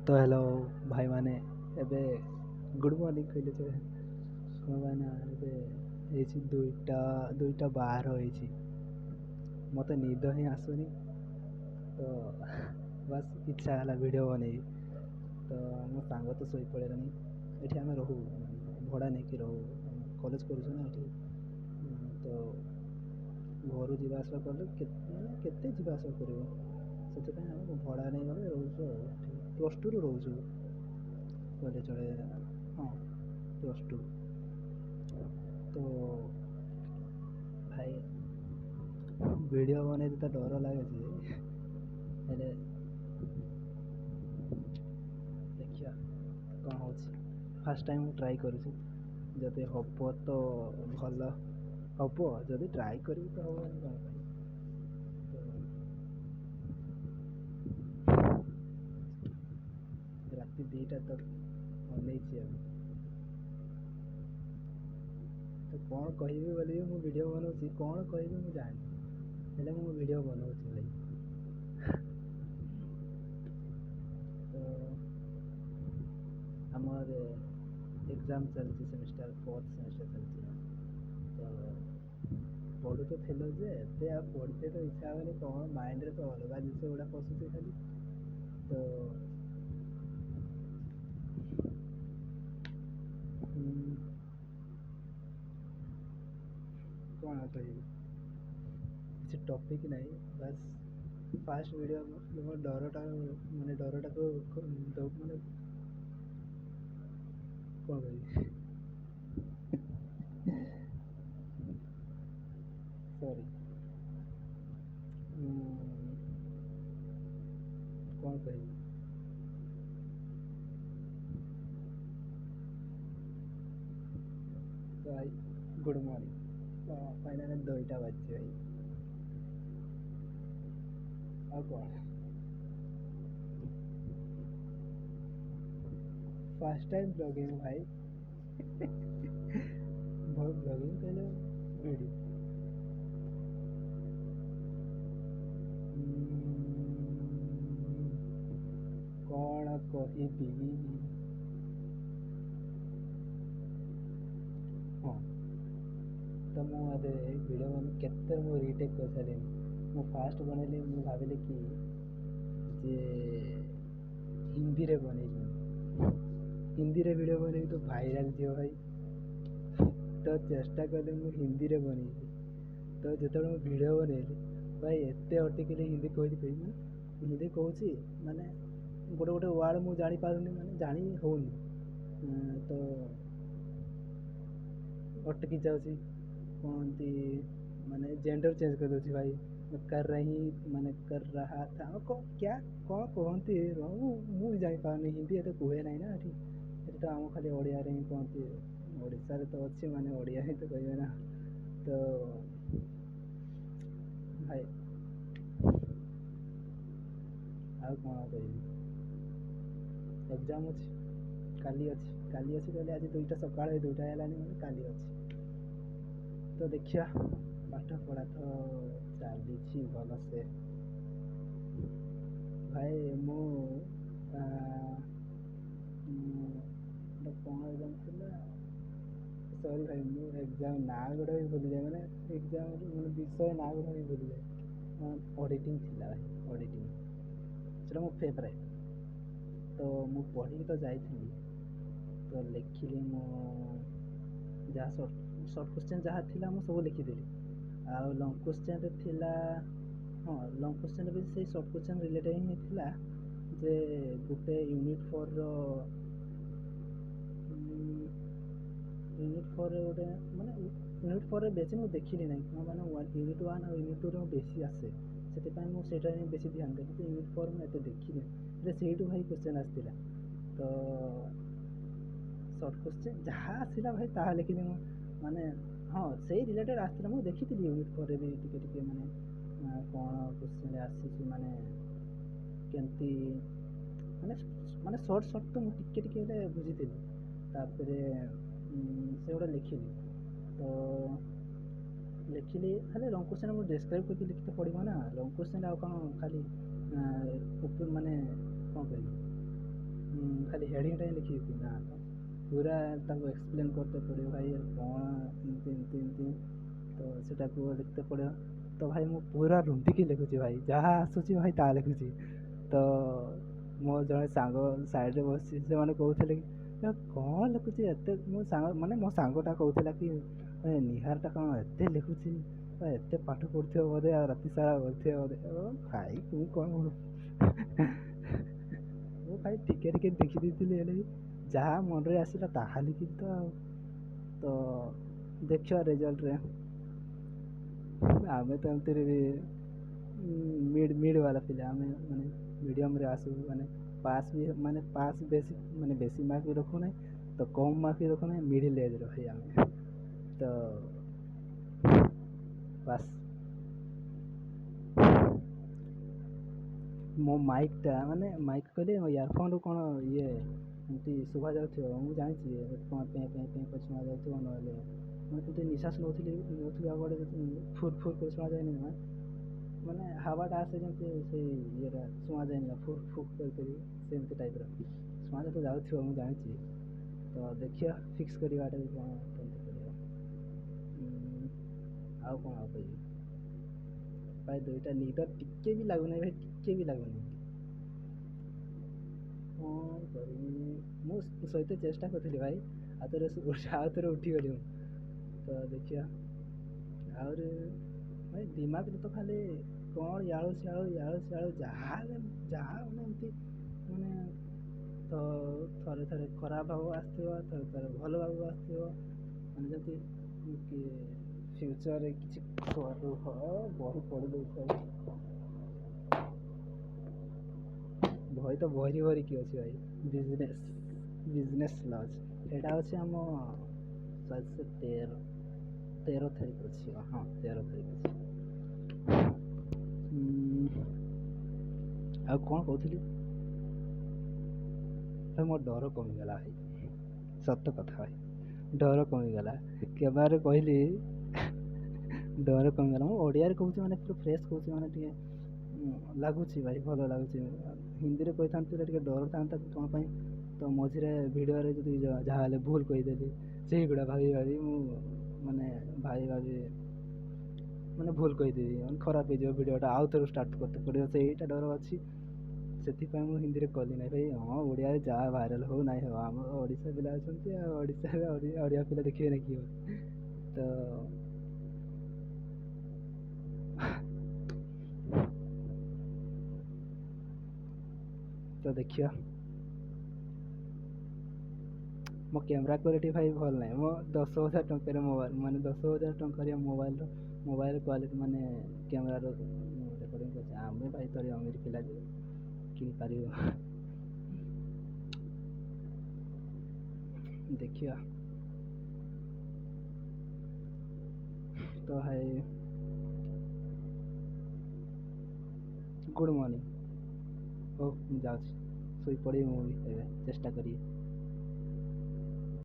ତ ହ୍ୟାଲୋ ଭାଇମାନେ, ଏବେ ଗୁଡ଼୍ ମର୍ଣ୍ଣିଂ କହିଲେ ଚଳେ। କ'ଣ ପାଇଁ ନା ଏବେ ହେଇଛି 2:12 ହେଇଛି। ମୋତେ ନିଦ ହିଁ ଆସୁନି, ତ ବାସ୍ ଇଚ୍ଛା ହେଲା ଭିଡ଼ିଓ ବନେଇବି। ତ ମୋ ସାଙ୍ଗ ତ ଶୋଇପଡ଼ିଲାଣି। ଏଠି ଆମେ ରହୁ, ଭଡ଼ା ନେଇକି ରହୁ, କଲେଜ କରୁଛୁ ନା ଏଠି। ତ ଘରୁ ଯିବା ଆସିବା କଲେ ମାନେ କେତେ ଯିବା ଆସିବା କରିବ, ସେଥିପାଇଁ ଆମେ ଭଡ଼ା ନେଇଗଲେ ରହୁଛୁ। ଆଉ ଏଠି ପ୍ଲସ୍ ଟୁରୁ ରହୁଛୁ କହିଲେ ଚଳେ। ହଁ, ପ୍ଲସ୍ ଟୁ। ତ ଭାଇ, ଭିଡ଼ିଓ ବନେଇତେ ତ ଡର ଲାଗୁଛି, ହେଲେ ଦେଖିବା କ'ଣ ହେଉଛି। ଫାର୍ଷ୍ଟ ଟାଇମ୍ ମୁଁ ଟ୍ରାଏ କରୁଛି, ଯଦି ହେବ ତ ଭଲ ହେବ, ଯଦି ଟ୍ରାଏ କରିବି ତ ହେବନି କ'ଣ ପାଇଁ? ତ ରାତି 2ଟା ତକ ଅନେଇଛି ଏବେ। ତ କ'ଣ କହିବି ବୋଲି ମୁଁ ଭିଡ଼ିଓ ବନାଉଛି, କ'ଣ କହିବି ମୁଁ ଜାଣିନି, ହେଲେ ମୁଁ ଭିଡ଼ିଓ ବନାଉଛି ଭାଇ। ତ ଆମର ଏକ୍ଜାମ୍ ଚାଲିଛି, ସେମିଷ୍ଟାର, ଫୋର୍ଥ ସେମିଷ୍ଟାର ଚାଲିଛି। ତ ପଢ଼ୁ ତ ଥିଲୁ ଯେ ଏବେ ଆଉ ପଢ଼ିତେ ତ ଇଚ୍ଛା ହେବନି। କ'ଣ ମାଇଣ୍ଡରେ ତ ଅଲଗା ଜିନିଷ ଗୁଡ଼ା ପଶୁଛି ଖାଲି। ତ କ'ଣ କହିବି, କିଛି ଟପିକ୍ ନାହିଁ। ବାସ୍ ଫାଷ୍ଟ ଭିଡ଼ିଓ, ମୋ ଡରଟା ମାନେ ଡରଟାକୁ ମାନେ କ'ଣ କହିବି, ସରି, କ'ଣ କହିବି? ତ ଭାଇ, ଗୁଡ଼୍ ମର୍ଣ୍ଣିଂ। ଫାଇନାଲି 2ଟା ବାଜିଛି ଭାଇ। ଆଉ କ'ଣ, ଫାର୍ଷ୍ଟ ଟାଇମ୍ ବ୍ଲଗିଂ ଭାଇ, ବ୍ଲଗିଂ କହିଲେ ଭିଡ଼ିଓ। କ'ଣ କହିବି? ହଁ, ତ ମୁଁ ଏବେ ଭିଡ଼ିଓ କେତେ ମୁଁ ରିଟେକ୍ କରିସାରିଲିଣି। ମୁଁ ଫାଷ୍ଟ ବନେଇଲି, ମୁଁ ଭାବିଲି କି ଯେ ହିନ୍ଦୀରେ ବନେଇବି, ହିନ୍ଦୀରେ ଭିଡ଼ିଓ ବନେଇବି ତ ଭାଇରାଲ୍ ଯିବ ଭାଇ। ତ ଚେଷ୍ଟା କଲି ମୁଁ ହିନ୍ଦୀରେ ବନେଇବି। ତ ଯେତେବେଳେ ମୁଁ ଭିଡ଼ିଓ ବନେଇଲି ଭାଇ, ଏତେ ଅଟକିଲି ହିନ୍ଦୀ କହିଲି କହିବି, ମାନେ ହିନ୍ଦୀ କହୁଛି, ମାନେ ଗୋଟେ ଗୋଟେ ୱାର୍ଡ଼ ମୁଁ ଜାଣିପାରୁନି, ମାନେ ଜାଣି ହେଉନି, ତ ଅଟକି ଯାଉଛି। କୁହନ୍ତି ମାନେ ଜେଣ୍ଡର ଚେଞ୍ଜ କରିଦେଉଛି ଭାଇ। कर रही ମାନେ कर रहा था କ୍ୟା କ'ଣ କୁହନ୍ତି, ମୁଁ ବି ଜାଣିପାରୁନି। ହିନ୍ଦୀ ଏତେ କୁହେ ନାହିଁ ନା ଏଠି। ଏଠି ତ ଆମ ଖାଲି ଓଡ଼ିଆରେ ହିଁ କୁହନ୍ତି। ଓଡ଼ିଶାରେ ତ ଅଛି ମାନେ ଓଡ଼ିଆ ହିଁ ତ କହିବେ ନା। ତ ଭାଇ, ଆଉ କ'ଣ କହିବି? ଏକ୍ଜାମ୍ ଅଛି, କାଲି ଅଛି। କାଲି ଅଛି କହିଲେ ଆଜି 2ଟା, ସକାଳ 2ଟା ହେଲାଣି, ମାନେ କାଲି ଅଛି। ତ ଦେଖିବା, ପାଠ ପଢ଼ା ତ ଚାଲିଛି ଭଲସେ ଭାଇ। ମୁଁ କ'ଣ ଏକ୍ଜାମ୍ ଥିଲା, ସରି ଭାଇ, ମୁଁ ଏକ୍ଜାମ୍ ନାଁ ଗୁଡ଼ା ବି ଭୁଲିଯାଏ, ମାନେ ଏକ୍ଜାମ୍ ମାନେ ବିଷୟ ନାଁ ଗୁଡ଼ା ବି ଭୁଲିଯାଏ। ଅଡ଼ିଟିଂ ଥିଲା ଭାଇ, ଅଡ଼ିଟିଂ ସେଟା ମୋ ଫେଭରାଇଟ୍। ତ ମୁଁ ପଢ଼ିକି ତ ଯାଇଥିଲି, ତ ଲେଖିଲି ମୁଁ ଯାହା ସର୍ଟ କୋଶ୍ଚେନ୍ ଯାହା ଥିଲା ମୁଁ ସବୁ ଲେଖିଦେଲି। ଆଉ ଲଙ୍ଗ୍ କୋଶ୍ଚେନ୍ରେ ଥିଲା, ହଁ, ଲଙ୍ଗ୍ କୋଶ୍ଚେନ୍ରେ ବି ସେଇ ସର୍ଟ କୋଶ୍ଚେନ୍ ରିଲେଟେଡ଼୍ ହିଁ ଥିଲା ଯେ ଗୋଟେ ୟୁନିଟ୍ ଫୋର୍ର, ୟୁନିଟ୍ ଫୋର୍ରେ ଗୋଟେ, ମାନେ ୟୁନିଟ୍ ଫୋର୍ରେ ବେଶୀ ମୁଁ ଦେଖିଲି ନାହିଁ। କ'ଣ ମାନେ ୟୁନିଟ୍ ୱାନ୍ ଆଉ ୟୁନିଟ୍ ଟୁରେ ମୁଁ ବେଶୀ ଆସେ, ସେଥିପାଇଁ ମୁଁ ସେଇଟା ହିଁ ବେଶୀ ଧ୍ୟାନ ଦେଲି। ତ ୟୁନିଟ୍ ଫୋର୍ ମୁଁ ଏତେ ଦେଖିନି, ହେଲେ ସେଇଠୁ ଭାଇ କୋଶ୍ଚେନ୍ ଆସିଥିଲା। ତ ସର୍ଟ କୋଶ୍ଚେନ୍ ଯାହା ଆସିଲା ଭାଇ ତାହା ଲେଖିଲି ମୁଁ, ମାନେ ହଁ, ସେଇ ରିଲେଟେଡ଼୍ ଆସିଥିଲା। ମୁଁ ଦେଖିଥିଲି ୟୁନିଟ୍ ଫୋର୍ରେ ବି ଟିକେ ଟିକେ, ମାନେ କ'ଣ କୋଶ୍ଚେନ୍ ଆସିଛି, ମାନେ କେମିତି, ମାନେ ସର୍ଟ ସର୍ଟ ତ ମୁଁ ଟିକେ ଟିକେ ହେଲେ ବୁଝିଥିଲି। ତାପରେ ସେଗୁଡ଼ା ଲେଖିଲି। ତ ଲେଖିଲି, ହେଲେ ଲଙ୍ଗ୍ କୋଶ୍ଚେନ୍ ମୁଁ ଡେସ୍କ୍ରାଇବ୍ କରିକି ଲେଖିତେ ପଡ଼ିବ ନା। ଲଙ୍ଗ୍ କୋଶ୍ଚେନ୍ ଆଉ କ'ଣ ଖାଲି ମାନେ କ'ଣ କହିବି? ଖାଲି ହେଡ଼ିଂଟା ହିଁ ଲେଖିବି କି ନା, ତ ପୁରା ତାକୁ ଏକ୍ସପ୍ଲେନ୍ କରତେ ପଡ଼ିବ ଭାଇ, କ'ଣ ଏମିତି ଏମିତି ଏମିତି, ତ ସେଟାକୁ ଲିଖତେ ପଡ଼ିବ। ତ ଭାଇ ମୁଁ ପୁରା ରୁନ୍ଧିକି ଲେଖୁଛି ଭାଇ, ଯାହା ଆସୁଛି ଭାଇ ତାହା ଲେଖୁଛି। ତ ମୋ ଜଣେ ସାଙ୍ଗ ସାଇଡ଼୍ରେ ବସିଛି, ସେମାନେ କହୁଥିଲେ କି କ'ଣ ଲେଖୁଛି ଏତେ। ମୋ ସାଙ୍ଗ ମାନେ ମୋ ସାଙ୍ଗଟା କହୁଥିଲା କି ନିହାରଟା କ'ଣ ଏତେ ଲେଖୁଛି, ଏତେ ପାଠ ପଢ଼ୁଥିବ ବୋଧେ, ଆଉ ରାତି ସାରା ବସିଥିବ ବୋଧେ। ଭାଇ ମୁଁ କ'ଣ, ମୁଁ ଭାଇ ଟିକେ ଟିକେ ଦେଖିଦେଇଥିଲି, ହେଲେ ଯାହା ମନରେ ଆସିଲା ତାହା ଲେଖିବି ତ ଆଉ। ତ ଦେଖିବା ରେଜଲ୍ଟରେ, ଆମେ ତ ଏମିତିରେ ବି ମିଡ଼ ବାଲା ପିଲା, ଆମେ ମାନେ ମିଡ଼ିୟମ୍ରେ ଆସୁ, ମାନେ ପାସ୍ ବି ମାନେ ପାସ୍ ବେଶୀ ମାନେ ବେଶୀ ମାର୍କ ବି ରଖୁନାହିଁ ତ କମ୍ ମାର୍କ ବି ରଖୁନାହିଁ, ମିଡ଼ିଲ୍ ଏଜ୍ର ଭାଇ ଆମେ ତ ବାସ୍। ମୋ ମାଇକ୍ଟା ମାନେ ମାଇକ୍ କହିଲେ ଇୟରଫୋନ୍ରୁ କ'ଣ ଇଏ ଏମିତି ଶୁଭା ଯାଉଥିବ, ମୁଁ ଜାଣିଛି କ'ଣ ପେଁ ପେଁ ପେଁ କରି ଶୁଣା ଯାଉଥିବ, ନହେଲେ ମାନେ ଏମିତି ନିଶ୍ୱାସ ନେଉଥିଲି ନେଉଥିବା ବେଳେ ଫୁର୍ ଫୁର୍ କରି ଶୁଣା ଯାଏନି ନା, ମାନେ ହାୱାଟା ଆସେ ଯେମିତି ସେଇ ଇଏଟା ଶୁଣା ଯାଏନି ନା ଫୁର୍ ଫୁର୍ କରି କରି ସେମିତି ଟାଇପ୍ର ଶୁଣା ତ ଯାଉଥିବ, ମୁଁ ଜାଣିଛି। ତ ଦେଖିବା ଫିକ୍ସ କରିବାଟା ବି କ'ଣ କେମିତି କରିବା। ଆଉ କ'ଣ ଆଉ କହିବି ଭାଇ, ଦୁଇଟା ନିଦ ଟିକେ ବି ଲାଗୁନାହିଁ ଭାଇ, ଟିକେ ବି ଲାଗୁନି, କ'ଣ କରିବି। ମୁଁ ସହିତ ଚେଷ୍ଟା କରିଥିଲି ଭାଇ, ଆଉ ଥରେ ଉଠିଗଲି ମୁଁ। ତ ଦେଖିବା ଆହୁରି ଭାଇ, ଦିମାଗରେ ତ ଖାଲି କ'ଣ ୟାଳୁ ସିଆଳୁ ୟାଳୁ ସିଆଳୁ ଯାହା ଯାହା ମାନେ ଏମିତି ମାନେ, ତ ଥରେ ଥରେ ଖରାପ ଭାବ ଆସିଥିବ, ଥରେ ଥରେ ଭଲ ଭାବ ଆସିଥିବ, ମାନେ ଯେମିତି କି ଫ୍ୟୁଚର୍ରେ କିଛି ବହି ପଢ଼ି ଦେଇଥାଏ, ବହି ତ ଭରି ଭରିକି ଅଛି ଭାଇ। ବିଜନେସ୍ ଲଜ୍ ଏଇଟା ଅଛି ଆମ 13 ତାରିଖ ଅଛି, ହଁ 13 ତାରିଖ ଅଛି। ଆଉ କ'ଣ କହୁଥିଲି ଭାଇ, ମୋ ଡର କମିଗଲା ଭାଇ, ସତ କଥା ଭାଇ, ଡର କମିଗଲା। କ୍ୟାମେରାରେ କହିଲି ଡର କମିଗଲା। ମୁଁ ଓଡ଼ିଆରେ କହୁଛି ମାନେ ପୁରା ଫ୍ରେଶ୍ କହୁଛି, ମାନେ ଟିକେ ଲାଗୁଛି ଭାଇ ଭଲ ଲାଗୁଛି। ହିନ୍ଦୀରେ କହିଥାନ୍ତି ଟିକେ ଡର ଥାନ୍ତା କ'ଣ ପାଇଁ, ତ ମଝିରେ ଭିଡ଼ିଓରେ ଯଦି ଯାହା ହେଲେ ଭୁଲ କହିଦେଲି, ସେଇଗୁଡ଼ା ଭାବି ଭାବି ମୁଁ ମାନେ ଭାବି ଭାବି ମାନେ ଭୁଲ କହିଦେବି, ମାନେ ଖରାପ ହେଇଯିବ ଭିଡ଼ିଓଟା, ଆଉ ଥରେ ଷ୍ଟାର୍ଟ କରତେ ପଡ଼ିବ, ସେଇଟା ଡର ଅଛି। ସେଥିପାଇଁ ମୁଁ ହିନ୍ଦୀରେ କଲି ନାହିଁ ଭାଇ। ହଁ ଓଡ଼ିଆରେ ଯାହା ଭାଇରାଲ୍ ହଉ ନାଇଁ ହଉ, ଆମ ଓଡ଼ିଶା ପିଲା ଅଛନ୍ତି, ଆଉ ଓଡ଼ିଶାରେ ଓଡ଼ିଆ ପିଲା ଦେଖିବେ ନା କିଏ। ତ ତ ଦେଖିବା। ମୋ କ୍ୟାମେରା କ୍ୱାଲିଟି ଭାଇ ଭଲ ନାହିଁ। ମୋ 10,000 ଟଙ୍କାରେ ମୋବାଇଲ୍, ମାନେ 10,000 ଟଙ୍କାରେ ମୋବାଇଲ୍ର ମୋବାଇଲ୍ କ୍ୱାଲିଟି ମାନେ କ୍ୟାମେରାର ରେକର୍ଡ଼ିଂ କରୁଛି। ଆମେ ଭାଇ ଥରେ ଅମିର ପିଲା ଯେ କିଣିପାରିବୁ। ଦେଖିବା ତ ଭାଇ, ଗୁଡ଼୍ ମର୍ଣ୍ଣିଂ। ହଉ ମୁଁ ଯାଉଛି ଶୋଇପଡ଼ିବି, ମୁଁ ବି ଏବେ ଚେଷ୍ଟା କରିବି।